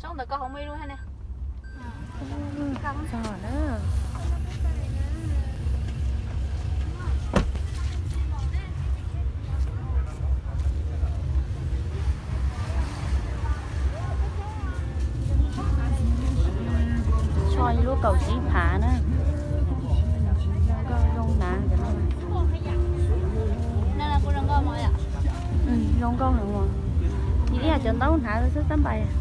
Tsob ntawm ko hauv muaj ib lub thiab ne. Txog na. Tsho ib lub kaum tsib phav na. Zoo nkauj zoo hnav cov no. Zoo nkauj heev os. Ib yam cov ntaub hnav xwb xab npais.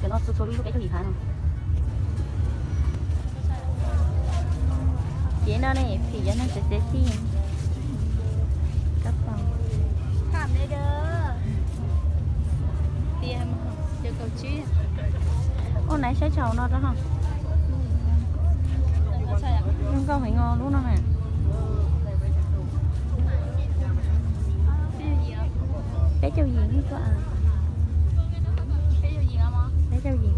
Cov no txhua txhua lub peb caug yim phav no. Ces no ne, phim cov neeg txiav txiav xij. Kab paus. Ua naiv saib tshau no rau ho. Zoo nkauj heev os lub no na. Peb caug yim tuaj. Peb caug yim.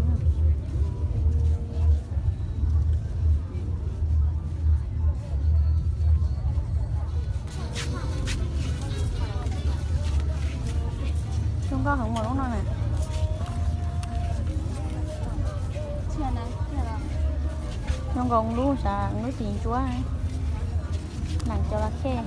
Zoo nkauj heev mas lub no na. Zoo nkaus lub sav lub tis ntsuab. Nees cov las khej.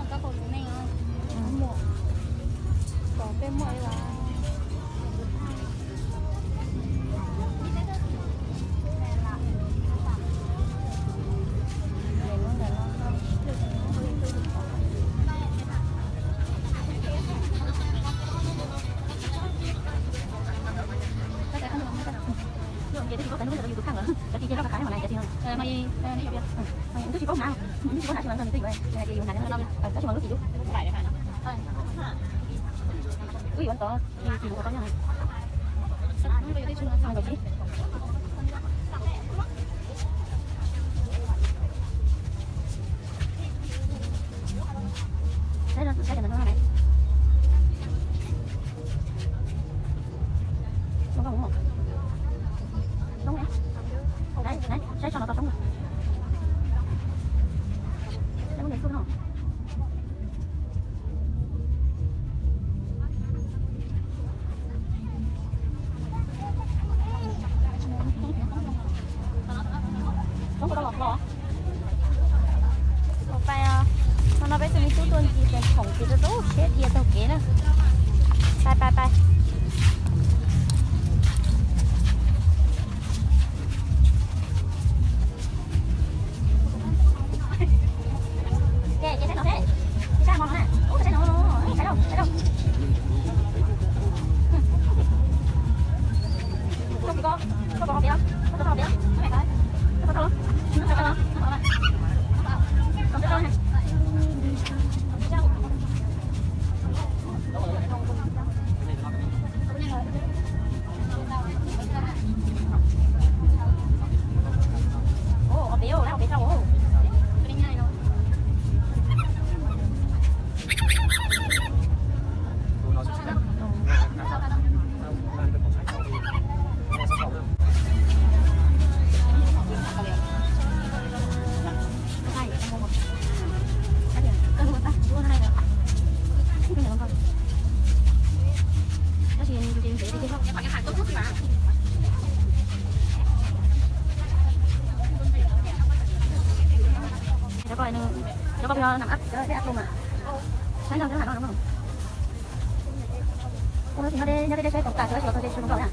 Mus pais os. Hmo no peb tus me tub tuaj ncig pes khoom ces rau rau siab dhia taug kev na. Pais pais pais. Cov ko nws, cov ko yog nram ab, cov ab lug mas. Saib no, saib no. Ua no tsis nyob deb, nyob deb deb saib tau tas, tsis tau tau ces tsis zoo nkauj na.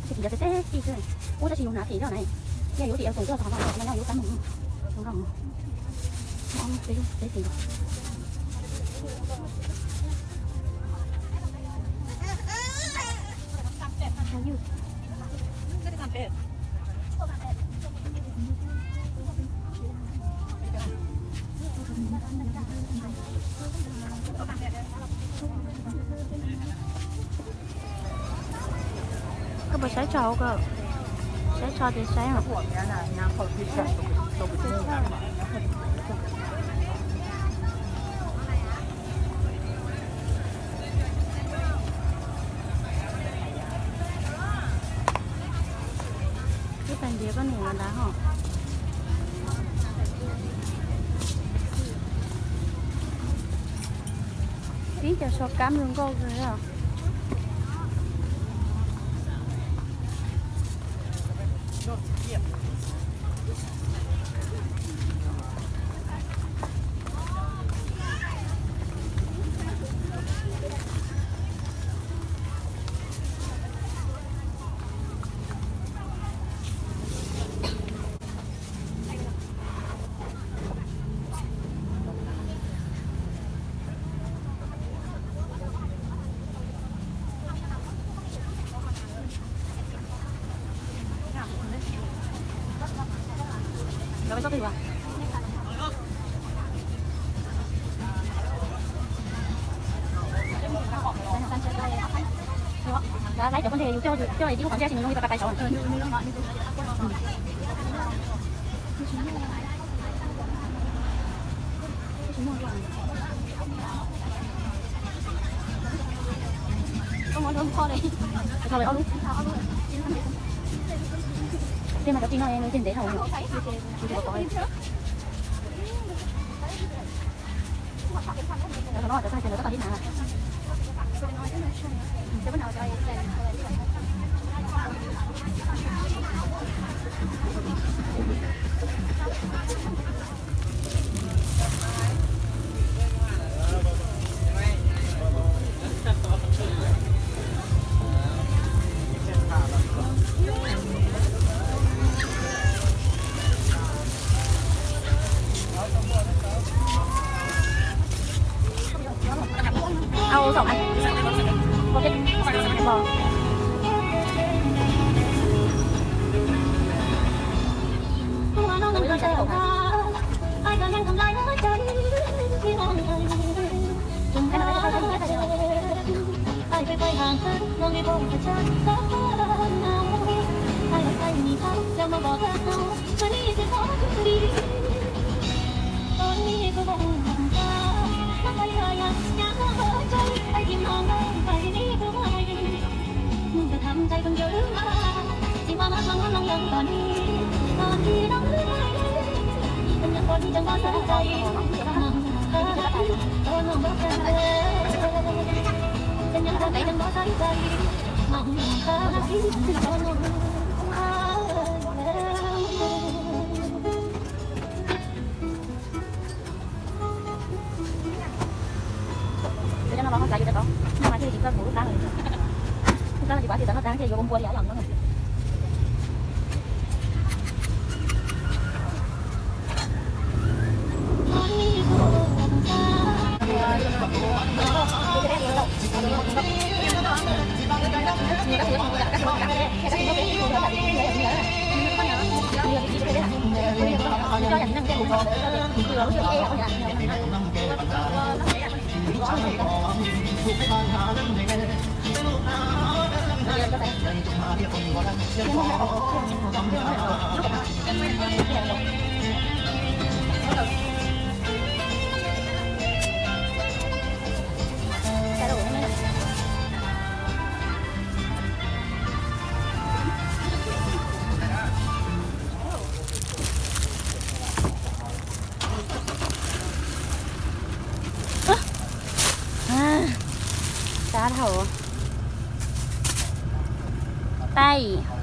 Tus phim cov teb teb tij xwb, ua tab sis yus hnav phim zoj na, yog yus tias yus tus tuaj txog no no yus lub kab moos zoo nkauj. Koj puas saib tso koj? Saib tso ces saib. Ib tag ntiav poj niam los ntawd ho. Ib co so kab zoo nkauj kawg os. Laib cov poj ntxoog yus coj, coj ib lub qhov ntsej xwb nws zoo li pais pais saud. Tej mas cov tij no nws ntev dhau. Au, sổng ăn. Một cái bò. Cov no los ho txav yuav cov tod, no mas thiaj li tsis txawj kuv lub plab li. Lub plab no tsis kuv tias txav noj tag thiaj yuav ua npua li ob yam no na. Tab dhau. Taij.